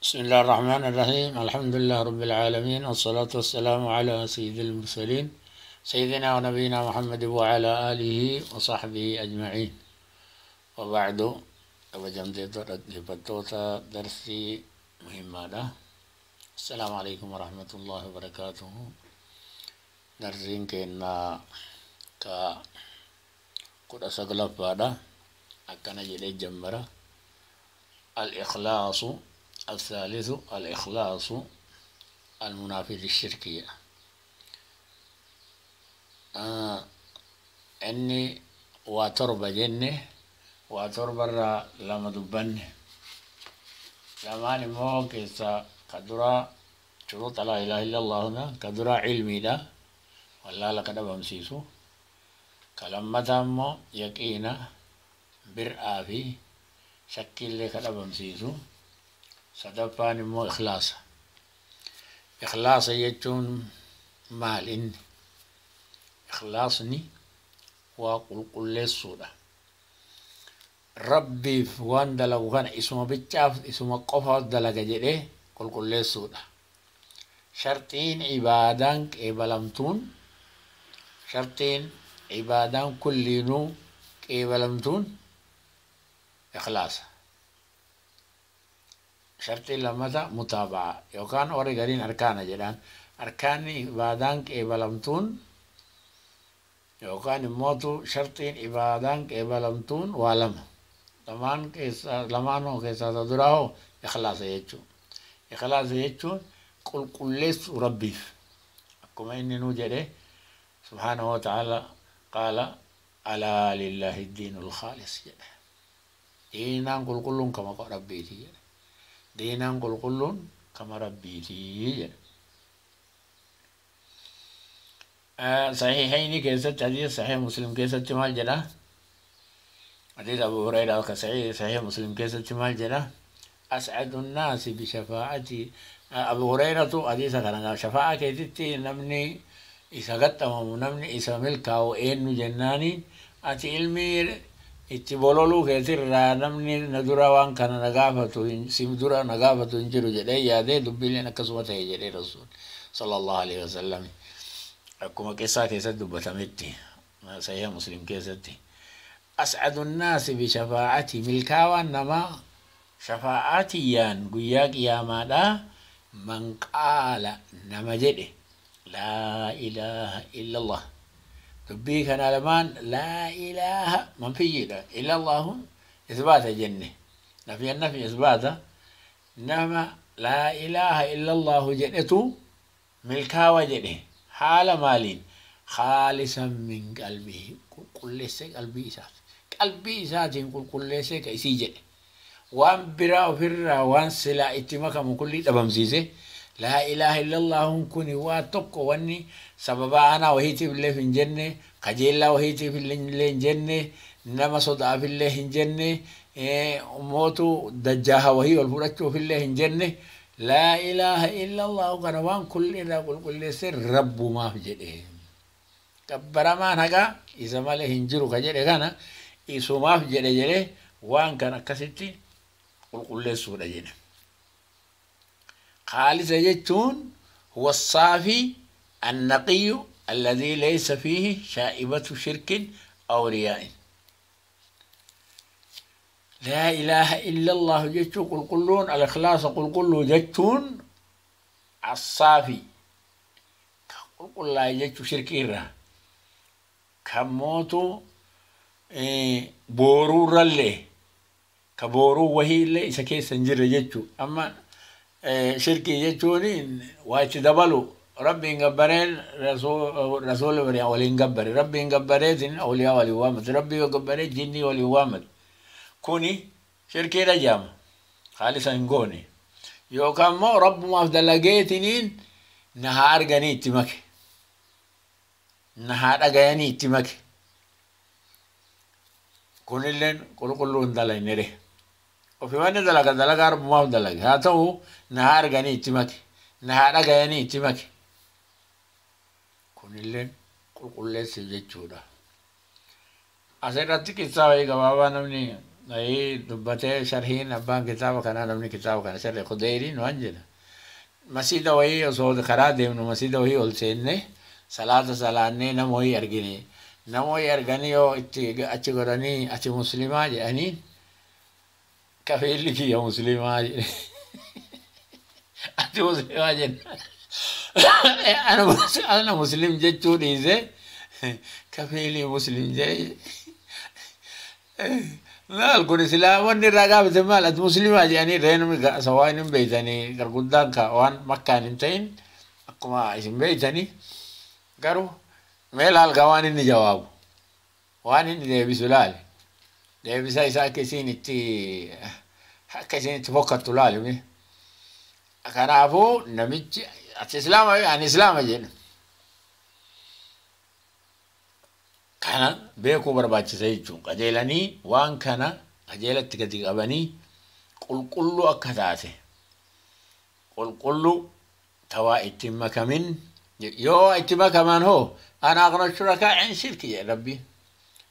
بسم الله الرحمن الرحيم. الحمد لله رب العالمين، والصلاة والسلام على سيد المرسلين سيدنا ونبينا محمد وعلى آله وصحبه أجمعين، وبعد. Kabajamtoota درسي مهمة. السلام عليكم ورحمة الله وبركاته. درسين keenya ka 19ffaadha. Akkana jedhee jammara: الإخلاص الثالث، الإخلاص المنافي للشرك. Inni waa torba jenne, waa torbarraa lama dubbanne. Lamaan immoo keessa ka duraa shuruuxa لا إله إلا الله, ka duraa cilmiidha, wallaala ka dhabamsiisu. Ka lammataa immoo yaqiina, bir'aa fi shakkiillee ka dhabamsiisu. Sadaffaan immoo ikhlaasa. Ikhlaasa jechuun maal inni? Ikhlaasni waa qulqulleessuudha. Rabbiif waan dalagu kana isuma bichaaf, isuma qofaaf dalaga jedhee qulqulleessuudha. Sharxiin ibaadaan qeebalamtuun, sharxiin ibaadaan kulliinuu qeebalamtuun ikhlaasa. Sharxiin lammata mutaaba'a, yookaan warri gariin arkaana jedhaan. Arkaanni ibaadaan qeebalamtuun yookaan immootu sharxiin ibaadaan qeebalamtuun waa lama. Lamaan keessaa, lamaanoo keessaa ta duraa hoo ikhlaasa jechuun. Ikhlaasa jechuun qulqulleessuu rabbiif. Akkuma inni nuu jedhe سبحانه وتعالى قال: ألا لله الدين الخالص jedhe. Diinaan qulqulluun kama rabbiiti jedhe. Diinaan qulqulluun kama rabbiiti jedhe. Sahihaini keessatti, hadiisa Sahih Muslim keessatti maal jedha? Hadiisa Abu Hurayraa ka Sahih Muslim keessatti maal jedha? أسعد الناس بشفاعتي. Abu Hurayratu hadiisa kana, shafaa'a keetitti namni isa gaxxamamu, namni isa milkaa'u eenyu jennaani, ati ilmii itti bololuu keetirraa namni na dura waan kana na gaafatu, si dura na gaafatu hin jiru jedhee yaadee, dubbiileen akkasuma ta'e jedhee Rasuul صلى الله عليه وسلم. Akkuma qissaa keessatti dubbatametti Sahih Muslim keessatti, أسعد الناس بشفاعتي, milkaawaan namaa shafaa'aatiyyaan guyyaa qiyaamaadhaa, من قال, nama jedhe, لا إله إلا الله. Dubbii kana lamaan, لا إله manfiyyiidha, إلا الله isbaata jenne, نفي النفي isbaata. Nama لا إله إلا الله jedhetu milkaawa jedhe. Haala maaliin? خالصا من قلبه, qulqulleessee qalbii isaati, qalbii isaatiin qulqulleessee ka isii jedhe, waan biraa ofirraa, waan silaa itti makamu kulli dhabamsiise. لا إله إلا الله kun waa tokko wanni sababa aanaa wahiitiif illee hin jenne, kajeellaa wahiitiif illee hin jenne, nama sodaaf illee hin jenne, mootu dajjaaha wahii ol fudhachuuf illee hin jenne. لا إله إلا الله kana waan kulli irraa qulqulleessee rabbumaaf jedhe, gabbaramaan hagaa isa malee hin jiru ka jedhe kana isumaaf jedhe jedhe, waan kana akkasitti qulqulleessuudha jedhe. Khaalisa jechuun هو الصافي النقي الذي ليس فيه شائبة شرك أو رياء. لا إله إلا الله jechuun qulqulluun, الإخلاص qulqulluu jechuun الصافي qulqullaa'e jechuu, shirkii irraa kan mootu booruurrallee, ka booruu wahiillee isa keessa hin jirre jechuu. Amma shirkii jechuun waa itti dabalu. Rabbiin gabbareen rasuula waliin gabbare, rabbiin gabbareetin awliyaa waliin waamate, rabbii gabbaree jinnii waliin waamate, kuni shirkiidha jedhama. Haalisa hin goone yookaan immoo rabbumaaf dalageetiniin na haa arganii itti make, na haa dhagayanii itti make, kunilleen qulqulluu hin dalagne. Ofi wanni dalaga dalagaa rabbumaaf dalage haa ta'u, na haa arganii itti make, na haa dhagayanii itti make, kunilleen qulqulleessi jechuudha. Asirratti qissaa wayii gabaabaa namni Dubbatee sharhiin abbaan kitaaba kanaa, namni kitaaba kana sharhi Khudayriin waan jedha. Masiida wayii osoo karaa deemnu masiida wayii ol seenne salaata salaannee nama wayii argine. Nama wayii arganii yoo itti achi godhanii ati muslimaa jedhanii, kafeelli kiyya muslimaa jedhe. Ati muslimaa jenna. Ana muslim jechuu dhiise, kafeelii muslim jedhe. Maal kun silaa wanni irraa gaafate maal? Ati muslimaa jedhanii reenumi sawaan hin beeytanii, garguddaan ka waan makkaan hin ta'in akkuma isin beeytanii. Garuu mee laal gaa, waan inni jawaabu, waan inni deebisu laali. Deebisa isaa akka isiin itti fokkattu laali mee. Kanaafuu namichi ati islaama, ani islaama jedhe. Kana beekuu barbaachisa jechuun qajeelanii waan kana qajeelatti gadi qabanii qulqulluu akka taate, qulqulluu tawaa itti hin makamin. Yoo itti makaman hoo, ana aghna shurakaa an shirki jedhe Rabbiin.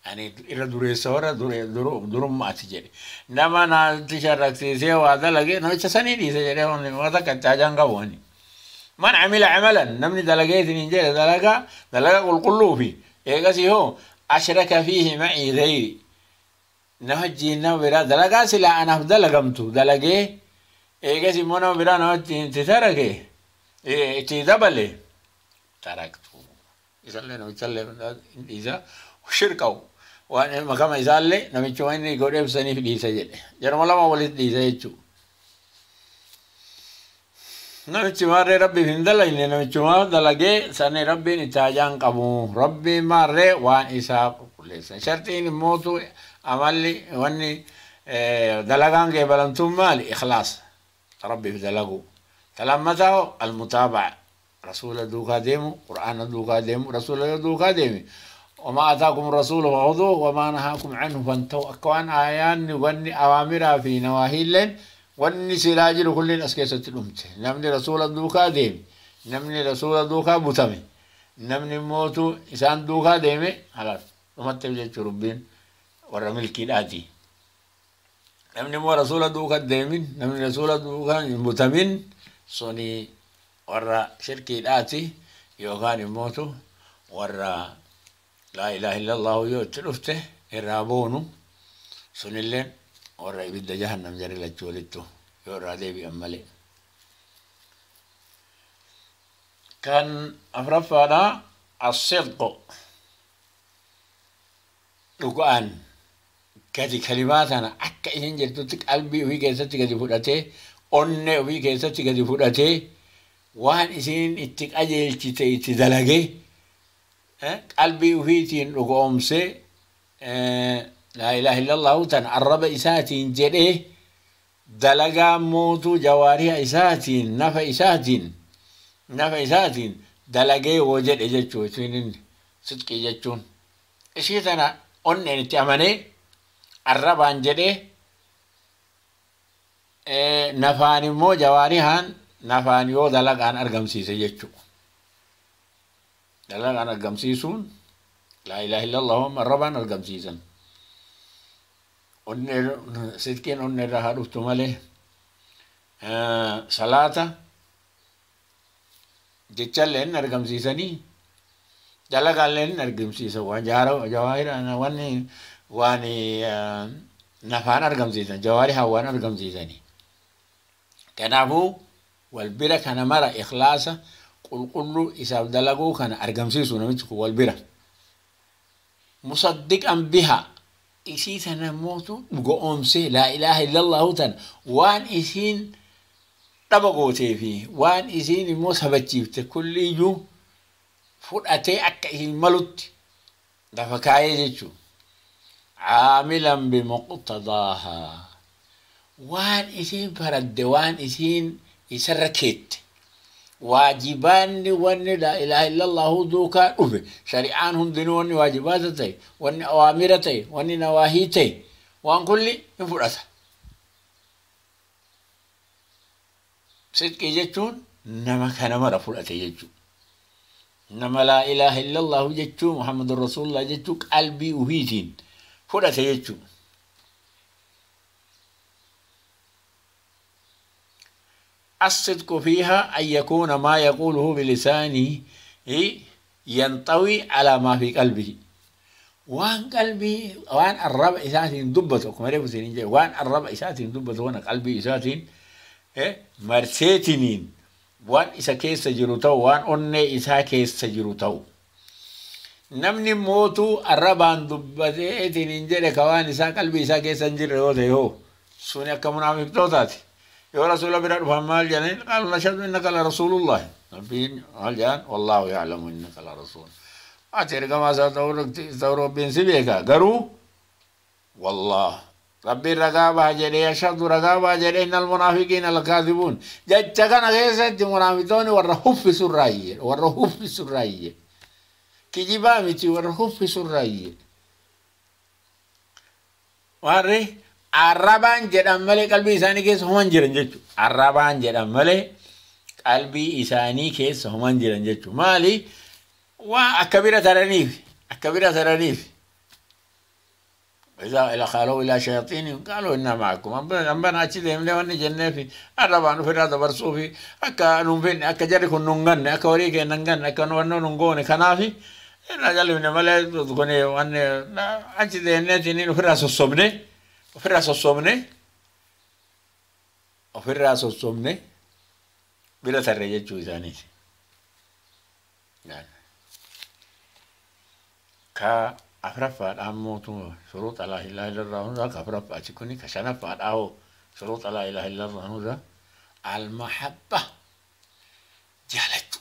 Ani irra dureessa warra durummaati jedhe. Nama naatti sharraksiisee waa dalage namicha sanii dhiise jedhee waan takka itti hajaan qabu ani. Man amila amalan, namni dalageetiin hin jedhe, dalagaa dalaga qulqulluu fi eegasii hoo ashraka fiihi macii gayri, nama wajjiin nama biraa dalagaa silaa anaaf dalagamtu dalagee eegas immoo nama biraa namatti itti tarake, itti dabale, taraktu isallee namichallee dhiisa, shirqawu waan makama isaallee namichuma inni godheef saniif dhiisa jedhe. Jaruma lama walitti dhiisa jechuu. Namichi maarree Rabbiif hin dalagne, namichuma dalagee sani Rabbiin itti hajaan qabu. Rabbiin maarree waan isaa qulqulleessa. Shartiin immootu amalli wanni dalagaan qeebalamtuun maali? Ikhlaas, Rabbiif dalagu. Talammataa almutaaba'a, rasuula duukaa deemu, qur'aana duukaa deemu. Rasuula yoo duukaa deeme, وما آتاكم الرسول فخذوه وما نهاكم عنه فانتهوا. Akka waan aayaanni wanni awaamiraa fi nawaahiilleen wanni silaa jiru kulliin as keessatti dhumte. Namni rasuula duukaa deeme, namni rasuula duukaa butame, namni mootu isaan duukaa deeme, halaas dhumatte jechuu. Rubbiin warra milkiidhaati. Namni immoo rasuula duukaa deemin, namni rasuula duukaa hin butamin suni warra shirkiidhaati yookaan immootu warra laa ilaaha illallahu yoo itti dhufte irraa boonu. Sunilleen warra ibidda jahannam jari lachuu walittu yoo irraa deebi'an malee. Kan afraffaadha as-sidqu, dhugaan gadi kalimaa tana akka isin jirtutti qalbii ofii keessatti gadi fudhatee, onnee ofii keessatti gadi fudhatee, waan isiin itti qajeelchite itti dalagee, qalbii ofiitiin dhugoomsee, laa ilaaha illallahu tan arraba isaatiin jedhee, dalagaa mootuu jawaariha isaatiin, nafa isaatiin dalagee woo jedhe jechuu. Isiin sidqii jechuun ishii tana onneen itti amanee, arrabaan jedhee, nafaan immoo jawaarihaan nafaan yoo dalagaan argamsiise jechuu. Dalagaan argamsiisuun laa ilaaha illallah arrabaan argamsiisan. Onnee sidqiin onnee irraa haa dhuftu malee salaata jechallee hin argamsiisanii, dalagaallee hin argamsiisan. Waan jawaahira wanni waan nafaan argamsiisan, jawaarihaan waan argamsiisanii. Kanaafuu wal bira kana mara ikhlaasa qulqulluu isaaf dalaguu kana argamsiisu namichi kun wal bira. Musaddiqan biha, isii tana mootu dhugoomsee, laa ilaaha illallahu tana waan isiin dhaba gootee fi waan isiin immoo sabachiifte kulliyyuu fudhatee akka isiin malutti lafa kaayee jechuudha. Caamilan bimuqtadaahaa, waan isiin faradde, waan isiin isarra keette, waajibaanni wanni laa ilaaha illallahu duukaa dhufe, shari'aan hundinuu, wanni waajibaata ta'e, wanni awaamira ta'e, wanni nawaahii ta'e, waan kulli hin fudhata. Sidqii jechuun nama kana mara fudhate jechuudha. Nama laa ilaaha illallahu jechuu, Muhammadun Rasuulullah jechuu qalbii ufiitiin fudhate jechuudha. الصدق فيها أن يكون ما يقوله بلسانه ينطوي على ما في قلبه. وان قلبي وان الرب إساتين دبته كما رفسين وان الرب إساتين دبته وان قلبي إساتين مرسيتنين وان إسا كيس جروتو وان أني إسا كيس جروتو. نمني موتو الربان دبته جري كوان إسا قلبي إسا كيس جروته هو سوني كمنافق توتاتي. يا رسول الله بن فمال جنين قالوا نشهد إنك لرسول الله. ربين قال جان والله يعلم إنك لرسول. أترك ما سأتورك بين سبيك قروا والله ربي رقابة جري يشهد رقابة جري إن المنافقين لكاذبون. جتكنا غيسة منافقون والرهوف في سراية والرهوف في سراية كجبامتي والرهوف في سراية واري arrabaan jedhan malee qalbii isaanii keessa homan jiran jechuudha. Arrabaan jedhan malee qalbii isaanii keessa homan jiran jechuudha. Maali? Waa akka bira taraniif akka bira taraniif. إذا إلى خالوا إلى شياطينهم قالوا إنا معكم. أمبنا أشي ديم لي جنة في الربان في هذا برسوفي أكا نوفين أكا جريكو نونغن أكا وريك نونغن أكا نونو نونغون كنافي إن جالي من ملا تكوني وأن أشي ديم نتني في راس الصبنة في راس الصبنة وفي راس الصبنة بلا ترجع شو ثاني يعني كا أفرفات أموتو شروط لا إله إلا الله ذا كأفرفات كوني كشنفات أو شروط لا إله إلا الله ذا المحبة جالت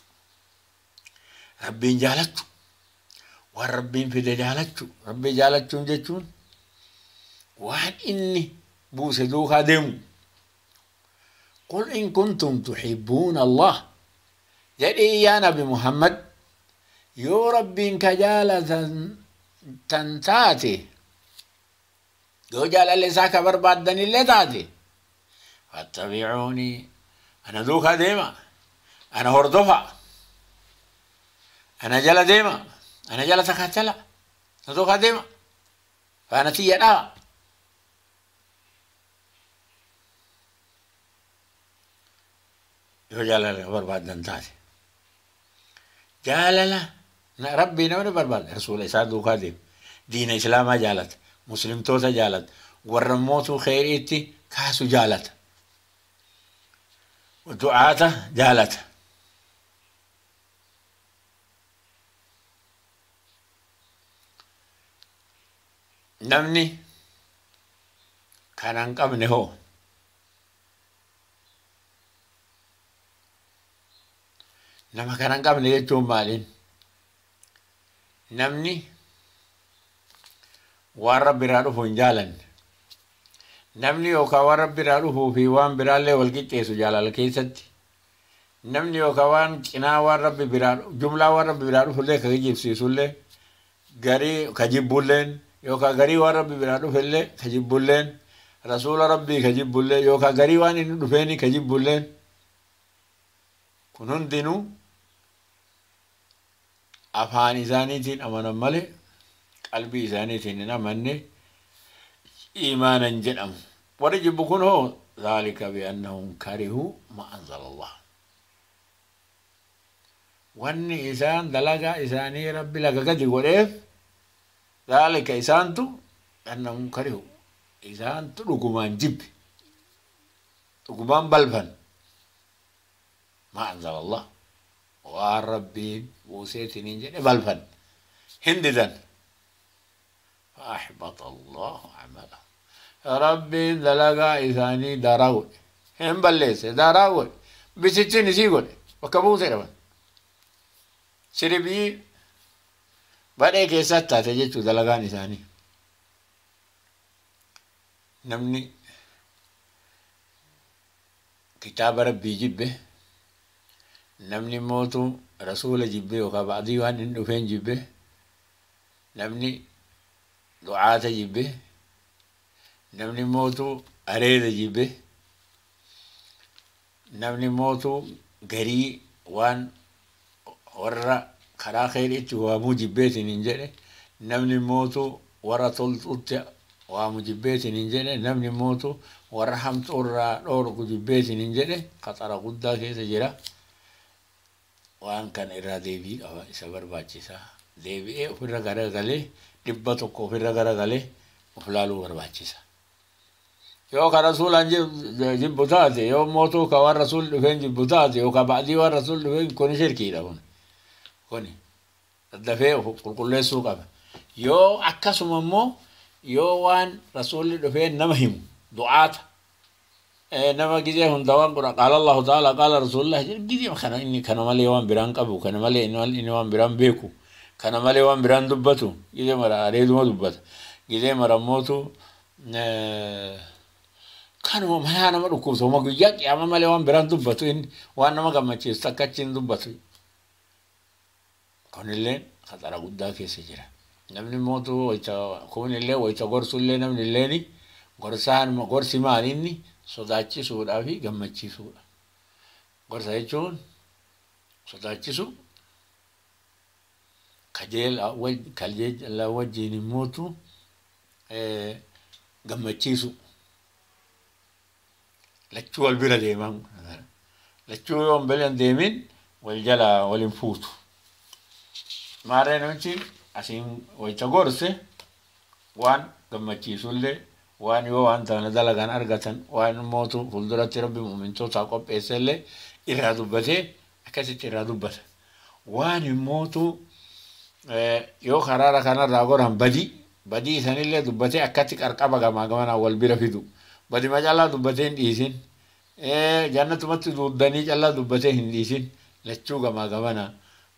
ربي جالت والربي في جالت ربي جالت جتون وان إني بوسدو خادم قل إن كنتم تحبون الله جدي يا نبي محمد يا ربي كجالة تنتاتي دو جال اللي ساكا بربادني اللي تاتي فاتبعوني أنا دوكا ديما أنا هردفا أنا جال ديما أنا جال تخاتلا دوكا ديما فأنا تيجي yoo jaalala barbaadan taate jaalala rabbii namni barbaada rasuula isaa duukaa deema diina islaamaa jaalata muslimtoota jaalata warra mootuu kheyriitti kaasu jaalata du'aata jaalata namni kana hin qabne hoo nama kana hin qabne jechuun maaliin namni waan rabbi irraa dhufu hin jaalanne namni yookaan waan rabbi irraa dhufuu fi waan biraallee wal qixxeessu jaalala keessatti namni yookaan waan cinaa waan rabbi biraa jumlaa waan rabbi biraa dhufullee ka kijibsiisullee garii ka jibbulleen yookaan garii waan rabbi biraa dhufellee ka jibbulleen rasuula rabbii ka jibbullee yookaan garii waan inni dhufeeni ka jibbulleen kun hundinuu afaan isaaniitiin amanan malee qalbii isaaniitiin hin amanne iimaanan jedhamu. Warri jibbu kun hoo dhaalika bi'annahum karihuu ma anzala Allah. Wanni isaan dalagaa isaanii rabbi laga gadi godheef dhaalika isaantu annahum karihuu isaantu dhugumaan jibbi dhugumaan balfan ma anzala Allah. Waan rabbiin buuseetiniin jedhe balfan hindidan فأحبط الله عمله ربي دلقا إساني داراول هم بليس داراول بسيتين سيقول وكبوسي ربان سربي بدأ كيسات تاتجتو دلقان إساني نمني كتاب ربي جبه namni mootu rasuula jibbe yookaan ba'dii waan inni dhufeen jibbe namni du'aata jibbe namni mootu areeda jibbe namni mootu garii waan warra karaa kheyriitti waamuu jibbeetiin hin jedhe namni mootu warra toltutti Waamu jibbeetiin hin jedhe, namni mootu warra hamtuurraa dhoorgu jibbeetiin hin jedhe, qaxara guddaa keessa jira. Waan kana irraa deebii qaba, isa barbaachisa. Deebi'ee ofirra garagalee, 100 ofirra garagalee of laaluu barbaachisa. Yoo ka rasuulaan jibbu taate, yoo mootuu ka waan rasuul dhufeen jibbu taate, yoo ka ba'dii waan rasuul dhufeen, kuni shirkiidha. Kuni daddafee of qulqulleessuu qaba. Yoo akkasuma immoo yoo waan rasuulli dhufeen nama himu du'aata nama gizee hunda waan qura qaala Allahu ta'ala qaala rasuulullah jedhu, gizee kana inni kana malee waan biraan qabu, kana malee inni waan biraan beeku, kana malee waan biraan dubbatu, gizee mara areeduma dubbata, gizee mara mootu kanuma manaa nama dhukkubsa, uma guyyaa qiyaama malee waan biraan dubbatu, inni waan nama gammachiisu takka achi hin dubbatu, kunillee khaxara guddaa keessa jira. Namni mootu wayita kunillee wayita gorsullee, namni illeeni gorsaan gorsi maal inni sodaachisuudhaa fi gammachiisuudha. Gorsa jechuun sodaachisu, kajeelaa wajjin immootu gammachiisu. Lachuu wal bira deeman. Lachuu yoo hin bira deemin wal jala wal hin fuutu. Maarree namichi asiin wayita gorse waan gammachiisullee, waan yoo waan tana dalagan argatan, waan mootu fuulduratti rabbi mu'mintootaa qopheessellee irraa dubbatee akkasitti irraa dubbata. Waan immootu yoo karaara kanarraa goran badii isanillee dubbatee akkatti qarqaba gamaa gamanaa wal bira fidu. Badima callaa dubbatee hin dhiisin. Jannatumatti duuddanii callaa dubbatee hin dhiisin. Lachuu gamaa gamanaa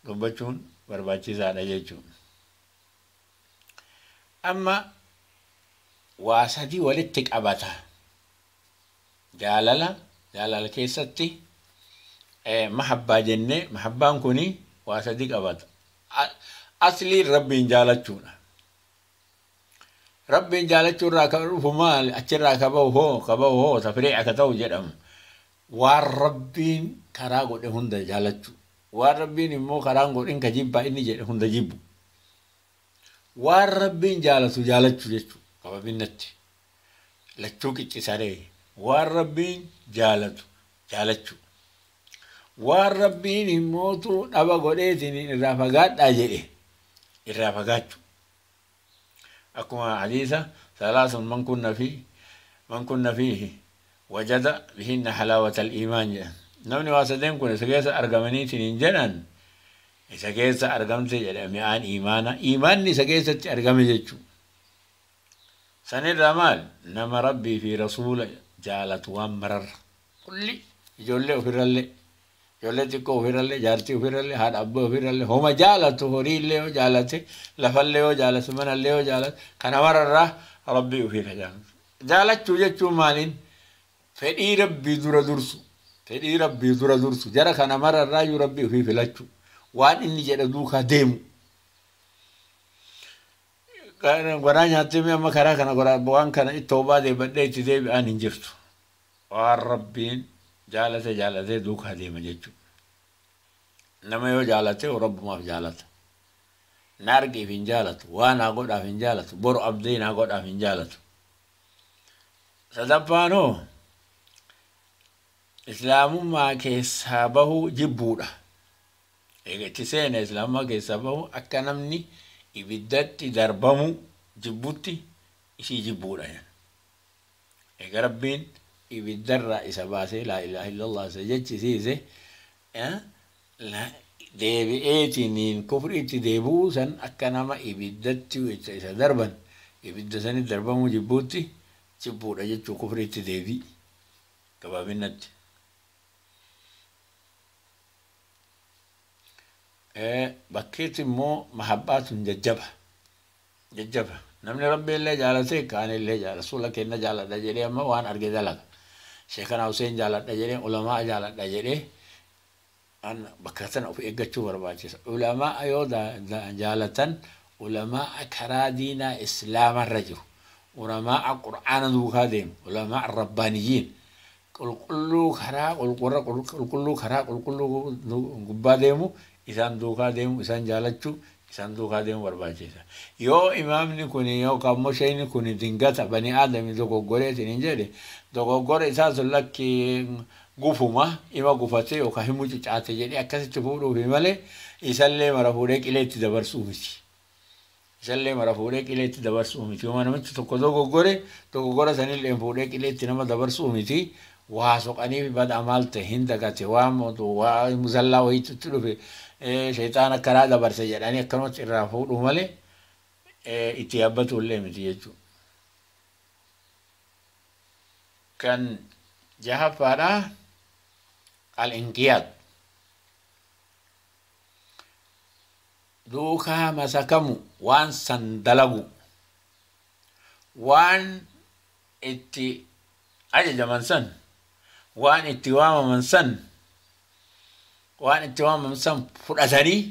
dubbachuun barbaachisaadha jechuudha. Amma waa sadii walitti qabata. Jaalala keessatti mahabbaa jennee, mahabbaan kuni waa sadii qabata. Asliin rabbiin jaalachuudha. Rabbiin jaalachuu irraa ka dhufu maali? Achirraa ka bahu hoo, ka bahu hoo tafriica ka ta'u jedhamu. Waan rabbiin karaa godhe hunda jaalachuu. Waan rabbiin immoo karaan godhin ka jibbaa inni jedhe hunda jibbu. Waan rabbiin jaalatu jaalachuu jechuudha. Qababinnatti. Lachuu qiccisaree. Waan rabbiin jaalatu jaalachuu. Waan rabbiin immootu dhaba godheetiin irraa fagaadhaa jedhe irraa fagaachuu. Akkuma hadiisa salaasun man kunna fiihi wajada bihinna halaawata al-iimaan jedhan. Namni waa sadeen kun isa keessa argamaniitiin hin jedhan, isa keessa argamte jedha mi'aan iimaana. Iimaanni isa keessatti argame jechuudha. Sanirraa maal? Nama rabbii fi rasuula jaalatu waan mararra. Kulli ijoollee ofirrallee, ijoollee xiqqoo ofirrallee, jaartii ofirrallee, haadha abbaa ofirrallee, homa jaalatu, horiillee yoo jaalate, lafallee yoo jaalate, manallee yoo jaalate, kana mararraa rabbii ofii ka jaalatu. Jaalachuu jechuun maaliin? Fedhii rabbii dura dursu. Fedhii rabbii dura dursu. Jara kana mararraa iyyuu rabbii ofii filachuu. Waan inni jedha duukaa deemu. Goraa nyaattee amma karaa kana goraa waan kana itti obaa deebadhee itti deebi'aan hin jirtu. Waan rabbiin jaalate jaalatee duukaa deema jechuudha. Nama yoo jaalate rabbumaaf jaalata. Na argeef hin jaalatu, waa naa godhaaf hin jaalatu, boru abdii naa godhaaf hin jaalatu. Sadaffaan hoo islaamummaa keessaa bahuu jibbuudha. Egaa itti seena islaamummaa keessaa bahuu akka namni ibiddatti darbamu jibbutti isii jibbuudha. Egaa rabbiin ibiddarraa isa baasee laa ilaaha illallah isa jechisiise, deebi'eetiniin kufriitti deebi'uu san akka nama ibiddatti isa darban ibidda sanitti darbamuu jibbuutti jibbuudha jechuu kufriitti deebii gabaabinatti. Bakkeetti immoo mahabbaatun jajjaba. Jajjaba. Namni rabbi illee jaalatee kaan illee jaalata. Rasuula kenna jaaladha jedhee amma waan arge dalaga. Sheekana Hussein jaaladha jedhee, ulamaa jaaladha jedhee bakka sana of eeggachuu barbaachisa. Ulamaa yoo jaalatan ulamaa karaa diinaa islaamarra jiru. Ulamaa qur'aana duukaa deemu. Ulamaa rabbaaniyyiin. Qulqulluu karaa qulqulluu karaa qulqulluu gubbaa deemu, isaan duukaa deemu, isaan jaalachuu, Isaan duukaa deemu barbaachisa. Yoo imaamni kun yookaan immoo sheeyni kun dingata bani aadami dogoggoreetiin hin jedhe, dogoggora isaa sun lakki gufuma ima gufate yookaan himu cucaate jedhee akkasitti fuudhuufi malee isallee mara fuudhee qileetti dabarsuu miti. Isallee mara fuudhee qileetti dabarsuu miti. Yoo namichi tokko dogoggore, dogoggora sanillee fuudhee qileetti nama dabarsuu miti. Waa soqanii bada maal ta'e hin dagate, waa waa musallaa wayiitti dhufe, sheexaana karaa dabarse jedhanii akkanumatti irraa fuudhuu malee itti yaabbatu illee miti jechuudha. Kan jahaffaadha al-inqiyaad, duukaa masakamu, waan san dalagu, waan itti ajajaman san, waan itti waamaman san, waan itti waamaman san fudhatanii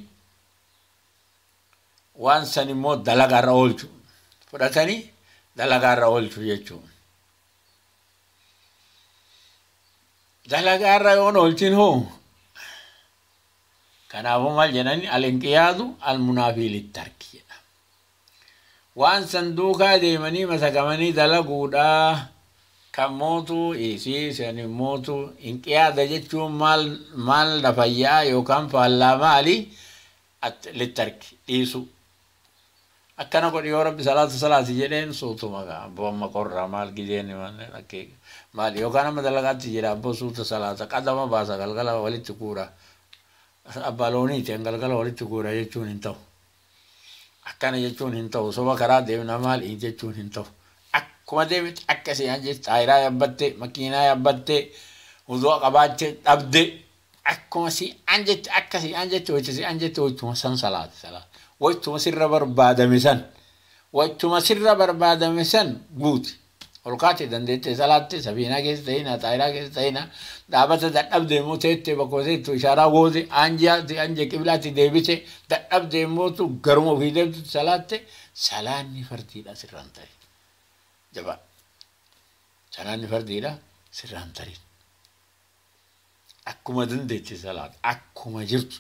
waan san immoo dalagaarra oolchu, fudhatanii dalagaarra oolchu jechuudha. Dalagaarra yoon oolchin hoo, kanaafuu maal jedhani, al-inqiyaadu al-munaafii littarki jedha. Waan san duukaa deemanii masakamanii dalaguudhaa kan mootu isii san mootu inqiyaada jechuun maal maal lafayyaa yookaan faallaa maali? Littarki, dhiisu. Akkana godhi, yoo rabbi salaata salaati jedheen suutuma gaa abboo amma qorraa maal gideen maal yookaan amma dalagaatti jira, abboo suuta salaata, qadama baasa, galgala walitti guura, abbaa looniiti galgala walitti guura jechuun hin ta'u. Akkana jechuun hin ta'u. Soba karaa deemna maal jechuun hin ta'u. Akkuma deemte akkasii an jecha xaayiraa yaabbatte, makiinaa yaabbatte, wudu'a qabaatte dhabde, akkuma si an jette akkasii an jette, wayita si an jette wayituma san salaati salaati. Wayituma sirra barbaadame san, wayituma sirra barbaadame san guuti. Ol kaate dandeette salaatte, safiinaa keessa ta'ina, xaayiraa keessa ta'ina, dhaabata dadhabde immoo teette bakka teettu ishaaraa goote, anjaa anja qiblaatti deebite, dadhabde immoo garuma ofii deemtu salaatte, salaanni fardiidha sirraan ta'e. Jabaa. Salaanni fardiidha sirraan tarin. Akkuma dandeette salaata, akkuma jirtu,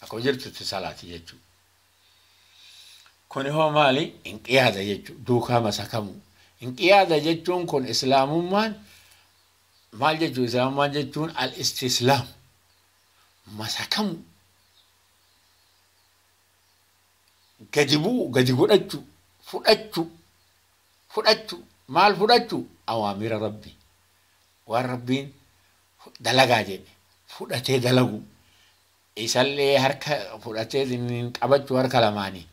akkuma jirtutti salaati jechuudha. Kuni hoo maali? Inqiyaada jechuudha. Duukaa masakamu. Inqiyaada jechuun kun islaamummaan maal jechuudha? Islaamummaan jechuun al-istislaam, masakamu, gadi bu'u, gadi godhachuu, fudhachuu, fudhachuu, maal fudhachuu? Awaamira rabbi, waan rabbiin dalagaa jedhe fudhatee dalagu, isallee harka fudhatee qabachuu harka lamaanii.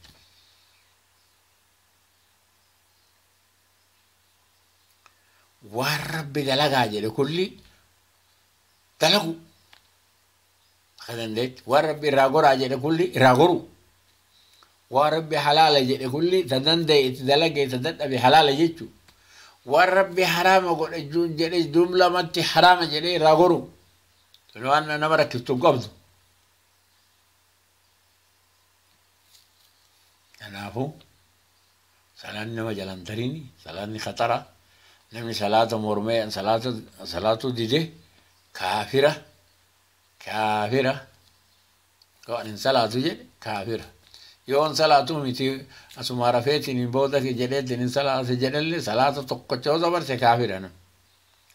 Waan rabbi dalagaa jedhe kulli dalagu akka dandeetti, waan rabbi irraa goraa jedhe kulli irraa goru, waan rabbi halaala jedhe kulli ta danda'e itti dalage, ta dadhabe halaala jechuu, waan rabbi haraama godhe jedhe jumlamatti haraama jedhe irraa goru. Sun waan nama rakkiftu hin qabdu. Kanaafuu salaanni nama jalan tarini, salaanni khatara. Namni salaata mormee salaata salaatu dide kaafira, kaafira. Yoo ani salaatu jedhe kaafira. Yoo an salaatu miti asuma rafeetiin hin booda jedheetiin hin salaatu jedhellee, salaata tokkocha yoo dabarse kaafira nam.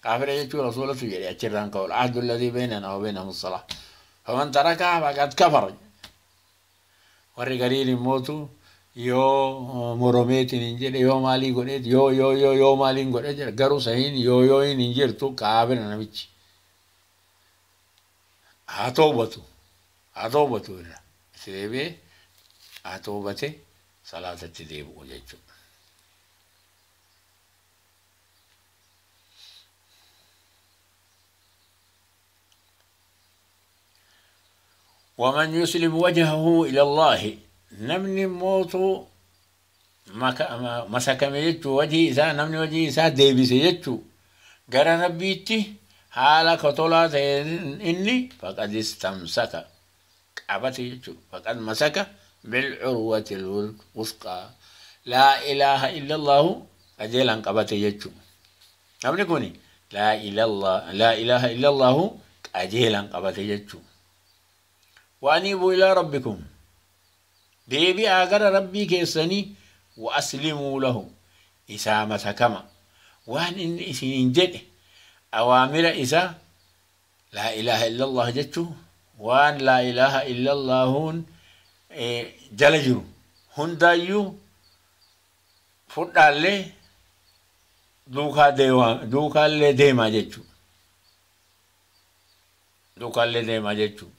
Kaafira jechuun rasuulatu jedhe achirraan ka'u, ahdu alladhii baynana wa baynahum as-salaa faman tarakaha faqad kafara. Warri gariin immootu yoo moromeetiin hin jedhe, yoo maalii godheet, yoo yoo yoo yoo maaliin godhe jedhe, garuu sahiin yoo yoo hin jirtu, kaafira namichi. Haa toobatu, haa toobatu, irra itti deebi'ee haa toobate, salaatatti deebi'u jechuudha. ومن يسلم وجهه إلى الله، namni mootu masakame jechuu, wajhii isaa, namni wajhii isaa deebise jechuu gara rabbiitti haala kotolaa ta'e, inni faqad istamsaka, qabate jechuu, faqad masaka bilcurwati lwusqaa, laa ilaaha illa allahu qajeelaan qabate jechuu. Namni kun laa ilaaha illa allahu qajeelaan qabate jechuu. وأنيبوا إلى ربكم. Deebi'aa gara Rabbii keessanii wa aslimuu lahu isaa masakama. Waan inni isiniin jedhe awaamira isaa laa ilaaha illallah jechuu waan laa ilaaha illallahuun jala jiru hundaayyuu fudhaallee duukaallee deemaa jechuu. Duukaallee deemaa jechuu.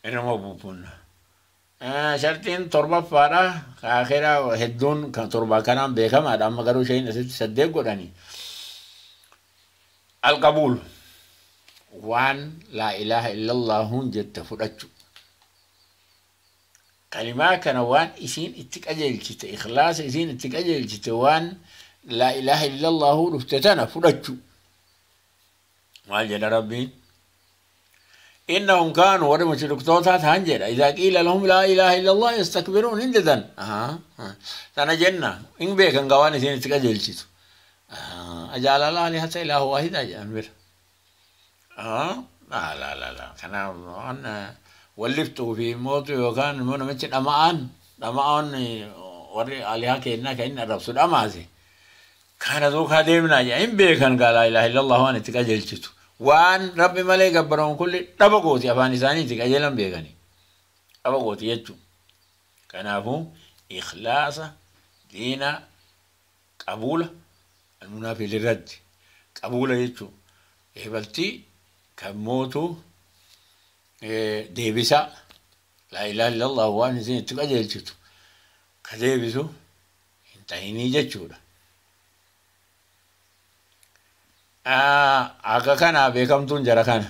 Inuma buufunna. Shartiin torbaffaadha. Akhiraa hedduun kan torbaa kanaan beekamaadha. Amma garuu isheen asitti 8 godhani. Alqabuul waan laa ilaaha illallahuun jette fudhachuu. Kalimaa kana waan isiin itti qajeelchite, ikhlaasa isiin itti qajeelchite waan laa ilaaha illallahuu dhufte tana fudhachuu. Maal jedha Rabbiin? إنهم كانوا ورد مشركتوتا تهنجر إذا قيل لهم لا إله إلا الله يستكبرون إن تنا جنة إن بيك إن قواني سين تكجل شيء أجعل الله آلهة إله واحد أجل لا لا لا لا كان أنا ولفته في موت وكان من مثل أمان أمان وري آلهة كأننا كأن الرسول أمازي كان ذوك هذه إن بيك إن قال لا إله إلا الله وأنا تكجل شيء waan Rabbi malee gabbaramu kulli dhaba gooti afaan isaaniiti qajeelan beekani dhaba gooti jechuudha. Kanaafuu ikhlaasa diina qabuula almunaafiil irratti qabuula jechuudha. Eebaltii kan mootu deebisa laa ilaaha illallah waan isin itti qajeelchitu ka deebisu hin ta'inii jechuudha. Akka kana beekamtuun jara kana.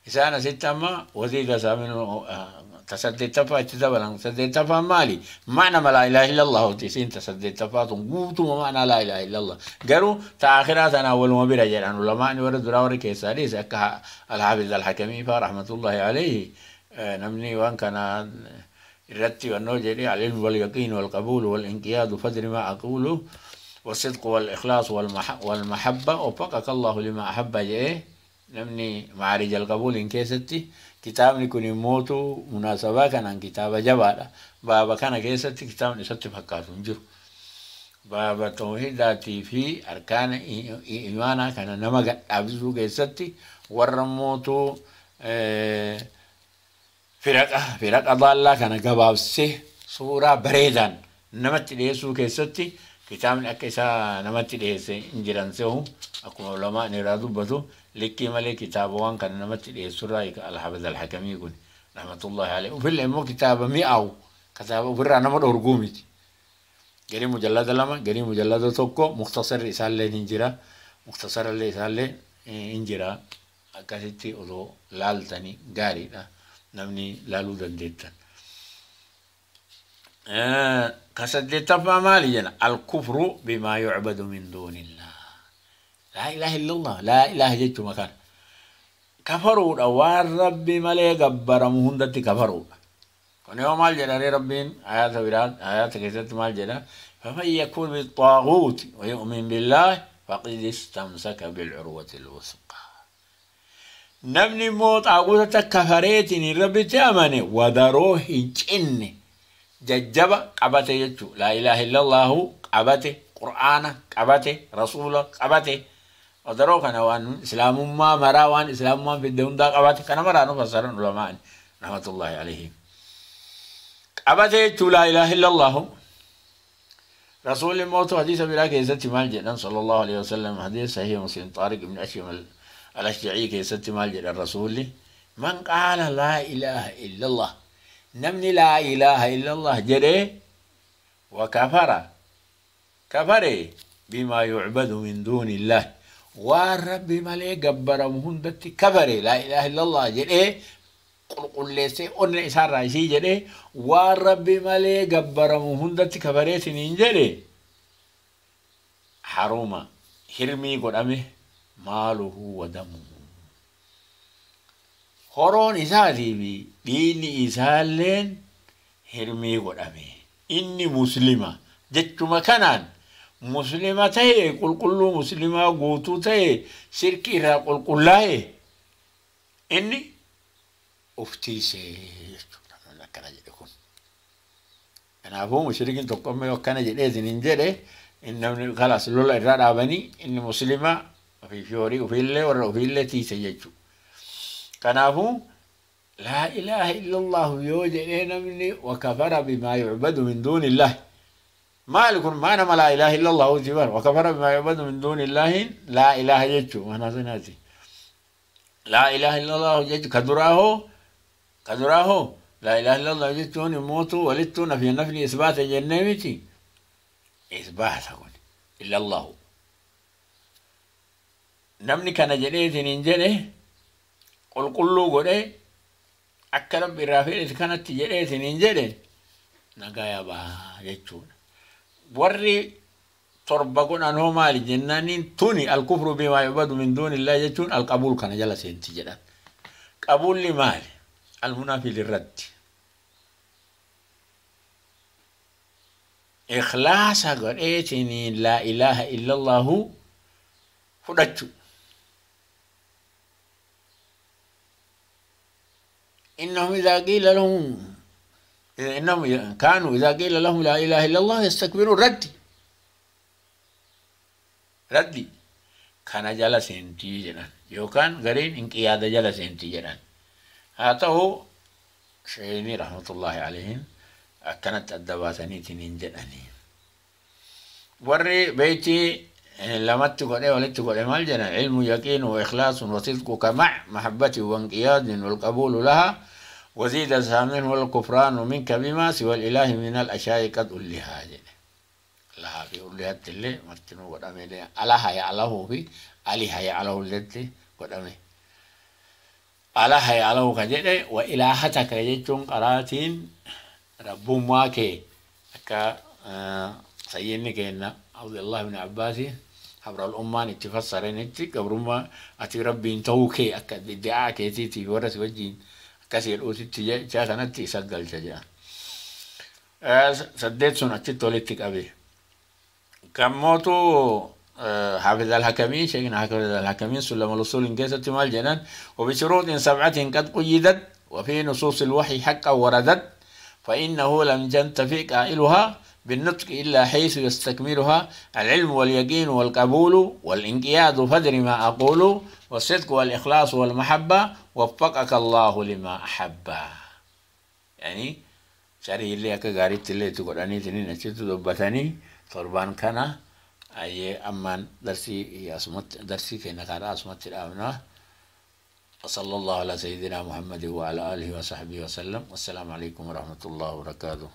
Isaan asitti amma wasiila isaa tasaddeettaffaa itti dabalan. Saddeettaffaan maali? Ma'na laa ilaaha illallah isiin tasaddeettaffaa tun guutuma ma'naa laa ilaaha illallah. Garuu ta'akhiraa tanaa waluma bira jedhan ulamaani warra duraa warri keessaa dhiise akka Alhaafiz Alhakamii faa rahmatullahi alayhi namni waan kana irratti wannoo jedhee al-ilmu wal-yaqiin wal-qabuulu wal-inqiyaadu fadri maa aquulu والصدق والإخلاص والمحبة وفقك الله لما أحب جئه نمني معارج القبول إن كيستي كتاب نكون يموتو مناسبة كان عن كتاب جبالة بابا كان كيستي كتاب نستي فكاتو نجر بابا توحيداتي في أركان إيمانا كان نمغ أبزو كيستي ورموتو فرق ضالة كان قبابسي صورة بريدا نمت ليسو كيستي kitaabni akka isaa namatti dhiyeesse hin jiran se'u akkuma ulamaan irraa dubbatu likkii malee kitaaba waan kana namatti dhiyeessurraa Alhafiz Alhakamii kun rahmatullahi alayhi. Ofillee immoo kitaaba mi'aawu kitaaba ofirraa nama dhorguu miti. Garii mujallada 2 garii mujallada 1 muktasarri isaallee hin jira muktasarallee isaallee hin jira akkasitti odoo laaltanii gaariidha namni laaluu dandeettan. كسدتفا مالي جنا الكفر بما يعبد من دون الله لا إله إلا الله لا إله جت مكان كفروا وان ربي ملي جبر مهندتي كفروا كن يوم مال جنا ربين آيات براد آيات كيست مال جنا فمن يكون بالطاغوت ويؤمن بالله فقد استمسك بالعروة الوثقى نبني موت عقودة كفريتني ربي تأمني ودروه جني ججبا قبته يجو لا إله إلا الله قبته قرآن قبته رسول قبته ودروك أنا وان إسلام ما مرا وان إسلام ما في الدون دا قبته كان مرا نفسر العلماء رحمة الله عليهم قبته يجو لا إله إلا الله رسول الموت حديث بلا كيست مال جدا صلى الله عليه وسلم حديث صحيح مسلم طارق بن أشيم الأشجعي كيست مال جدا الرسول من قال لا إله إلا الله نمني لا إله إلا الله جري وكفر كفر بما يعبد من دون الله والرب ملي جبر مهندتي كفر لا إله إلا الله جري قل قل ليس أن إسار رئيسي جري والرب ملي جبر مهندتي كفر سنين جري حروما هرمي قدامه ماله ودمه horoon isaatii fi dhiigni isaalleen hirmii godhame. Inni muslima jechuma kanaan muslima ta'e qulqulluu muslimaa guutuu ta'e shirki irraa qulqullaa'e inni Uftiisee jechuudha akkana jedhe kun. Kanaafuu mushrikiin tokko amma yoo akkana jedheetiin hin jedhe, inni namni kalaas lola irraa dhaabanii, inni muslima ofii fi horii ofiillee warra ofiillee tiise jechuudha. Kanaafuu laa ilaaha illallahu yoo jedhee namni wakafara bimaa yucbadu min duuni illahi, maali kun? Maa nama laa ilaaha illallahu ti bar. Wakafara bimaa yucbadu min duuni illahi, laa ilaaha jechuu maanaa sanaati. Laa ilaaha illallahu jechuu ka duraa hoo, ka duraa hoo laa ilaaha illallah jechuun immootu walittuu nafi nafni isbaata jennee miti? Isbaata kun illallahu. Namni kana jedheetiin hin jedhe, qulqulluu godhee akka Rabbi irraa fedhe kanatti jedheetiin hin jedhe, nagaya baa jechuudha. Warri torba godhan hoo maali jennaaniin, tuni alkufru bimaa yu'badu min duunillahi jechuun alqabuul kana jala seenti jedhan. Qabuulli maali? Almunaafi lirraddi. Ikhlaasa godheetiin laa ilaaha illallahu fudhachu. إنهم إذا قيل لهم، إنهم كانوا إذا قيل لهم لا إله إلا الله يستكبرون. ردي ردي kana jala seentii jedhan, yookaan gariin inqiyaada jala seentii jedhan. Haa ta'u, sheeyni rahmatullahi alayhim akkanatti adda baasaniitiin hin jedhanii. Warri beeytii lamatti godhe walitti godhe maal jedhan? Ilmu yaqiinu wa ikhlaasun wa sidquka mac mahabbati wa inqiyaadin walqabuulu laha وزيد سامن والكفران منك بما سوى الإله من الأشياء قد أولها jedhe. Lahaa fi ullihatti illee martinuu godhame. Alaha ya'lahu fi aliha ya'lahu illetti godhame. Alaha ya'lahu ka jedhe wa ilaahataka jechuun qaraatiin rabbummaa kee, akka sayyidni keenna Abdullah ibn Abbaasi habra ummaan itti fassaranitti, gabrummaa ati rabbiin ta'uu kee akka iddi'aa keetiitiif warra si wajjiin akkas jedhuutitti jechaa kanatti isa galcha jedhan. Saddeet sun achitti walitti qabe. Kammootu حافظ الحكمي، شيخنا حافظ الحكمي سلم الأصول keessatti maal jedhan? وبشروط سبعة قد قيدت وفي نصوص الوحي حقا وردت، فإنه لم ينتفي قائلها بالنطق إلا حيث يستكملها العلم واليقين والقبول والانقياد، فدر ما أقول، والصدق والإخلاص والمحبة، وفقك الله لما أحب. يعني شري اللي akka gaariitti illee itti godhaniitiin achitti dubbatanii torban kana. Ayyee, ammaan darsii asumatti, darsii keenya karaa asumatti dhaabna. وصلى الله على سيدنا محمد وعلى آله وصحبه وسلم، والسلام عليكم ورحمة الله وبركاته.